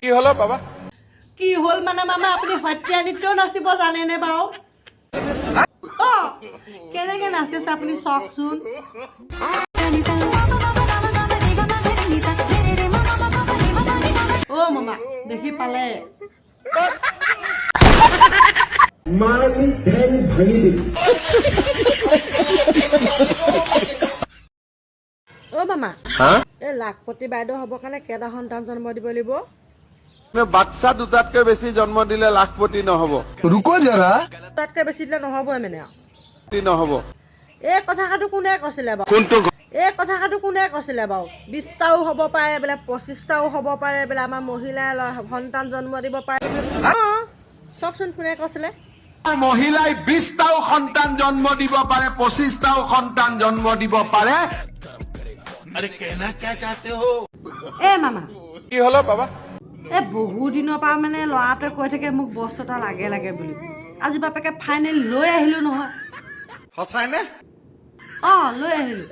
কি হল বাবা? কি হ'ল মানে মামা, আপুনি সত্ৰীয়া নৃত্যও নাচিব জানেনে বাৰু? অ, কেনেকে নাচিছে আপুনি চাওকচোন। অ মামা, দেখি পালে? মাৰি ঠেং ভাঙি দিম। অ মামা, এই লাখপতি বাইদেউ হ'বৰ কাৰণে কেইটা সন্তান জন্ম দিব লাগিব? বাচ্চা দুটাতকৈ বেছি জন্ম দিলে লাখপতি নহব। रुको जरा। তাতকৈ বেছি দিলে নহ'বই মানে আৰু? নহব। এই কথাষাৰটো কোনে কৈছিলে বাৰু? কোনটো? এই কথাষাৰটো কোনে কৈছিলে বাৰু? 20টাও হ'ব পাৰে বোলে, 25টাও হ'ব পাৰে বোলে, আমাৰ মহিলাই সন্তান জন্ম দিব পাৰে। অ, চাওকচোন কোনে কৈছিলে। মহিলাই 20টাও সন্তান জন্ম দিব পাৰে, 25টাও সন্তান জন্ম দিব পাৰে। এ মামা। কি হল বাবা? এই বহু দিনৰ পৰা মানে ল'ৰাটোৱে কৈ থাকে মোক বস্তু এটা লাগে লাগে বুলি। আজি বাপেকে ফাইনেল লৈ আহিলোঁ নহয়। সঁচাই নে? অঁ, লৈ আহিলোঁ।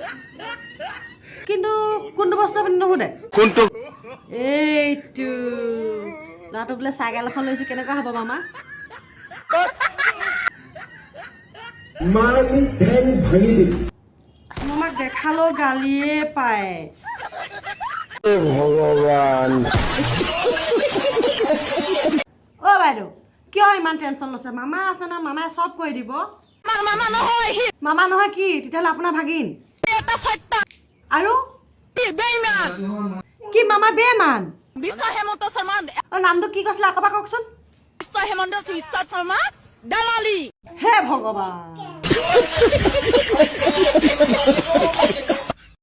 কিন্তু কোনটো বস্তু আপুনি নুসুধে। কোনটো? এইটো। ল'ৰাটো বোলে চাইকেল এখন লৈছোঁ, কেনেকুৱা হ'ব মামা? মাৰি ঠেং ভাঙি দিম। মামাক দেখালেও গালিয়ে পায়। ভগৱান। অ' বাইদেউ, কিয় ইমান টেনশ্যন লৈছে? মামা আছে ন, মামাই চব কৰি দিব। মামা নহয় কি তেতিয়াহ'লে? আপোনাৰ ভাগিন আৰু কি? মামা বেমান। বিশ্ব হেমন্ত শৰ্মা। অ, নামটো কি কৈছিলে আকৌ এবাৰ কওকচোন। বিশ্ব হেমন্ত বিশ্ব শৰ্মা দালালি। হে ভগৱান।